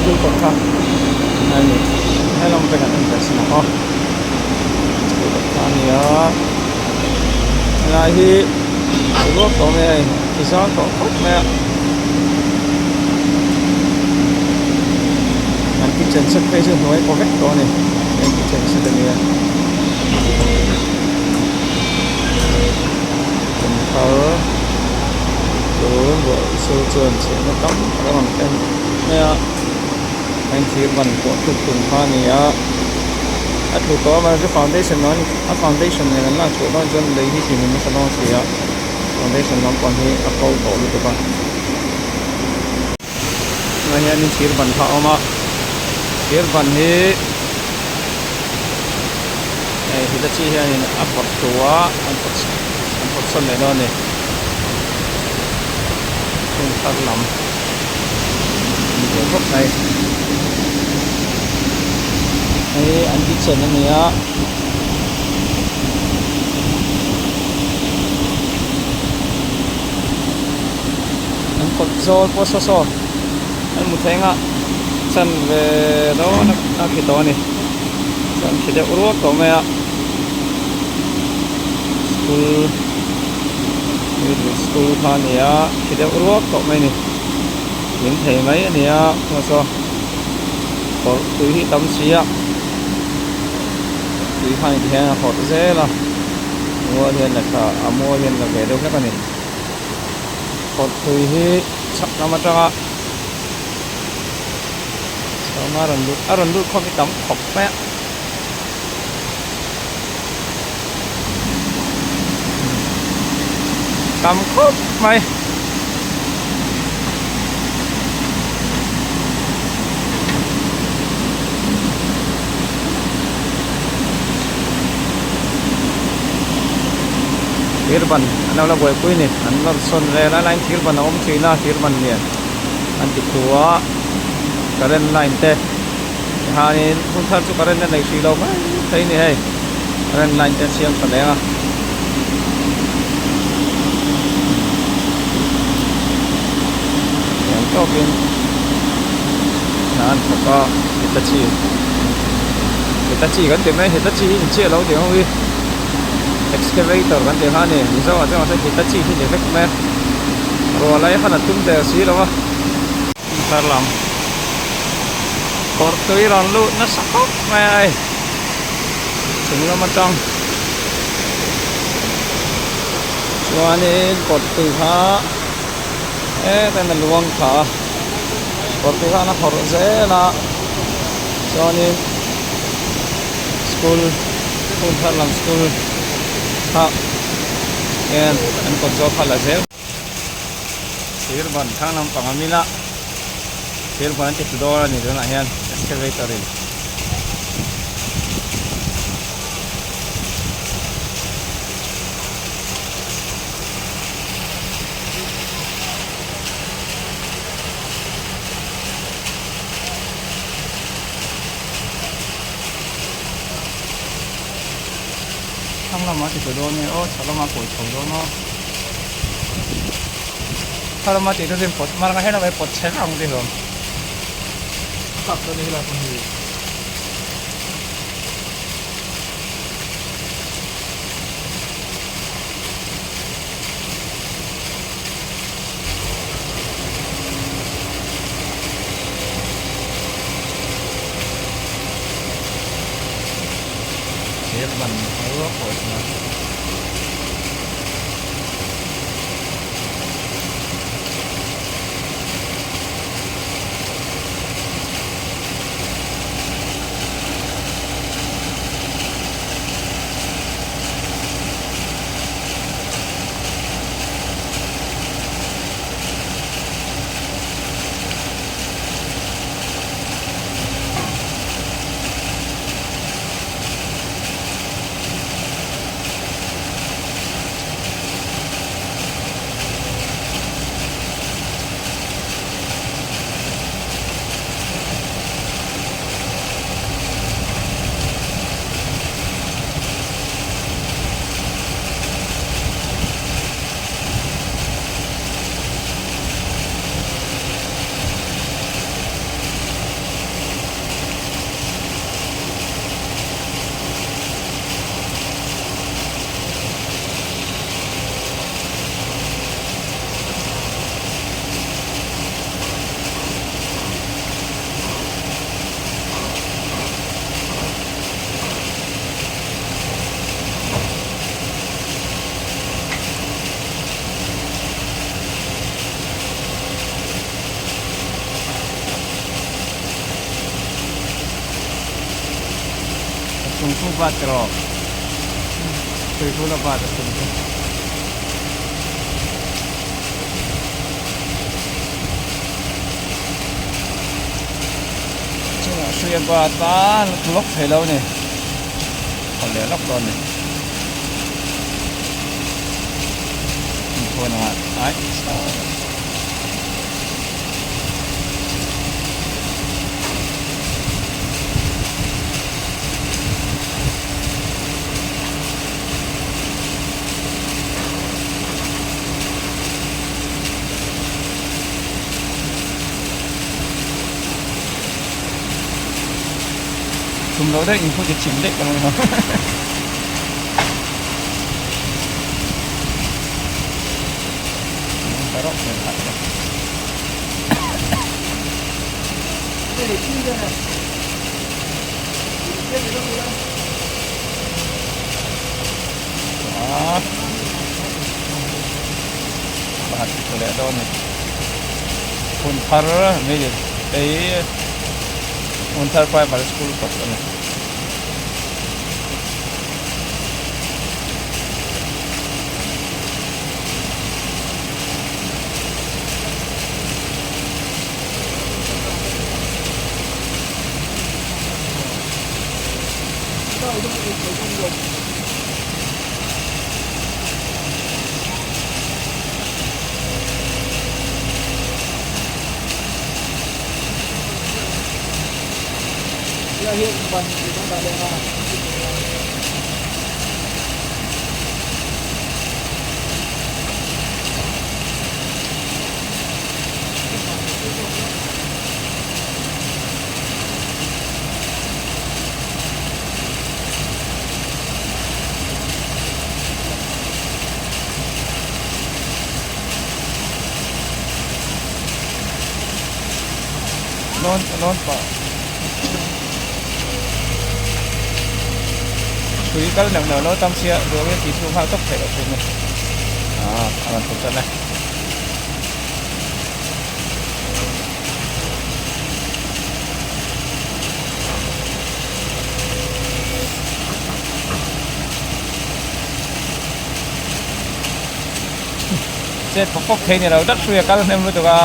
School kawt kha a ni helam te kan en ve sin ang aw school kawt kha a ni a helai hi ruak tawh mai a hei thi zau tawh khawp mai a an kitchen set phei chu hnuai kaw vek tawh a ni heng kitchen set a nia kum thar tun ruah sur chuan chhiatna tam tak a rawn thlen mai a heng thir ban pawh tluk tum kha a ni a a tlu tawh a mahse foundation an a foundation nen an lak chhuah dawn chuan lei hi hlim in nasa dawn si a foundation lampang hi a ko tawh lutuk a tunah hianin thir ban kha a awm a thir ban hi hei hitachi hianin a pawt thlu a an pawt an pawt sawn leh dawn a ni hmun thar lam a ni ve khawp mai hei an kitchen a ni a. An kawt zawl pawh saw saw an hmu thei anga chan ve dawn a khi tawh a ni chuan khi deuh ruak tawh mai a school middle school kha a ni a khi deuh ruak tawh mai a ni min thei mai a ni a saw saw kawr tui hi tam si a tui khan ti hian a hawrh zel a mual hian la tha a mual hian la ve deuh hlek a ni. Kawrtui hi chhak lam atanga chhawng a rawn lut a rawn lut khawp hi tam khawp mai a tam khawp mai. Thir ban an lo la buaipui a ni an nawr sawn vel a line thir ban a awm thin a thir ban lian an ti thu a current line te tihianin hmun thar chu current a nei hrih lo mai thei a ni hei current line te an siam tha leng a. Thiam tawkin hna an thawk a Hitachi Hitachi kan ti mai Hitachi hi in chiah lo tih ang u hi excavator kan tih kha a ni Mizo ah chuan mahse Hitachi hi ni vek mai a ruah lai khan a tum der si lo a thar lam kawr tui rawn lut nasa khawp mai a hei chung lam atang chuanin kawr tui kha hetain a luang thla a kawr tui khan a hawrh zel a chuanin school hmun thar lam school kha hian an kawt zawk kha la zel thir ban thlang lampang a mil a thir ban an ti thlu dawn a ni tunah hian excavator in. Thlang lamah ti tlu dawn nge aw chhak lamah kawi chho dawn aw thlang lamah tih chu zin pawt mar ang hian a pawt chhe vek ang tih hlawm. Thir ban ruak pawh hi chuan. Lungphu bat erawh Tuihula bat a chhun chu. Chungah hrui a bat a la tlu lawk thei lo a ni. Khaw leh lawk dawn a ni. Inchhuan angah ai. Tum loh daih in khu ti chim daih ka lo Pakhat chu leh dawn a ni hun thar hei hun thar primary school kawt a ni. Lawn lawn pah hrui kal neuh neuh lo tam sia ruang in tih chhung nghal tawp theih loh thin a ni ah a rawn thawk tan e. Chet pawp pawp thei ni lo tlat hrui a kal hnem lutuk a.